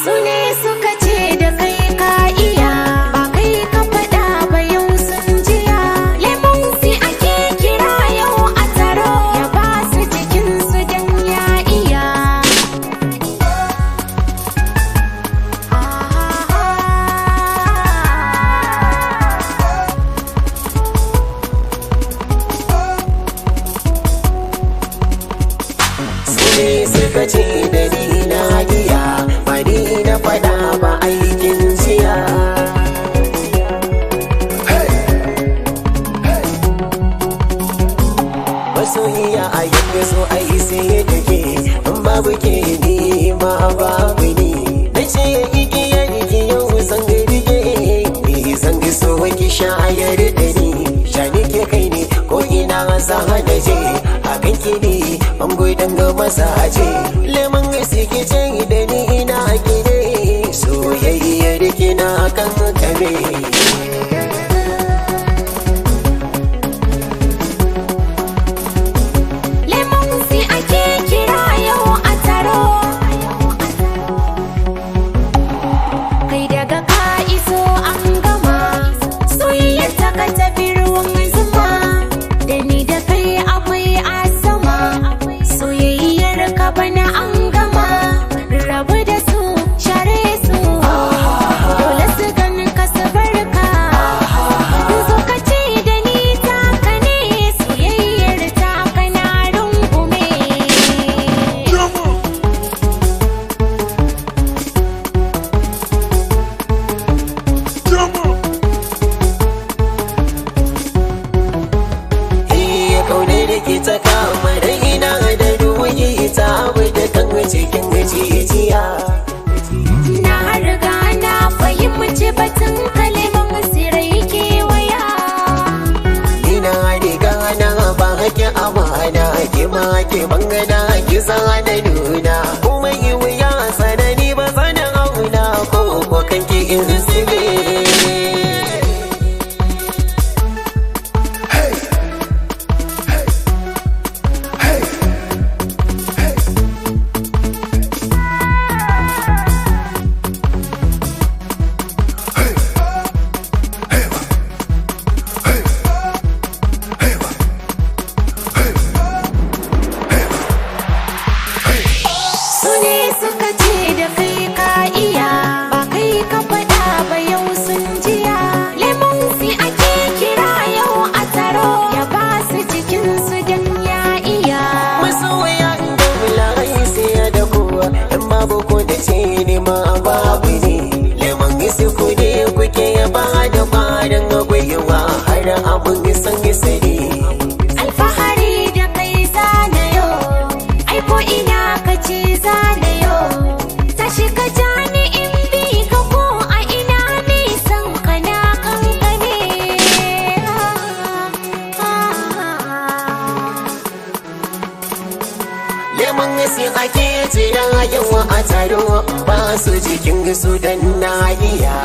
Su ne suka ce da kai ka iya, ba kai ka faɗa ba yau sun jiya. Lemon si ake kira yau a taro, ya ba su jikinsu don ya iya. Su ne suka ce da ni na iya, ba ni na faɗa ba aikin jiya. Masoyiya a yadda so a yi sai da ke, in babu ke ni ma babu ni. Na ce igiyar ki yau zan rike, ni zan so ki shayar da ni. Shani ke kai ne ko ina za da je, a kan ki ne ban gudan ga mazaje. Lemon gaske ce da ni ina gine, soyayyar ki na kan kame. Lemon si ake kira yau a taro. Kai daga ka iso an gama, soyayyar ta ka tafi ruwan zuma. Da ni da kai akwai asama, soyayyar ka bana an gama. Rabu da su, share su, dole su ganin ka su barka. Zo ka ce da ni taka ne, soyayyar taka na rungume. Iya kaune da ke ta kama da ina da ruhi ta abu da kan cikin jijiya. Na riga na fahimci batun kaliman sirai kewaya. Ina riga na ba ki amana ki ma ki bangana ki zana nuna. Kuma yi wuya sanani ba zana auna ko ko kanki in zube. Su ne suka ce da kai ka iya, ba kai ka faɗa ba yau sun jiya. Lemon si ake kira yau a taro, ya ba su jikinsu don ya iya. Masoya inda mulai sai da kowa in babu ko da ce ne ma babu ne. Lemon isi ku ne kuke ba da kwarin gwiwa har abun san sani. Alfahari da kai zana yau, ai ko ina ka ce zana yau. Tashi ka ja ni in bi ka ko a ina nisan ka na kankane. Lemon isi ake jira yawa a taro ba su jikin su dan na iya.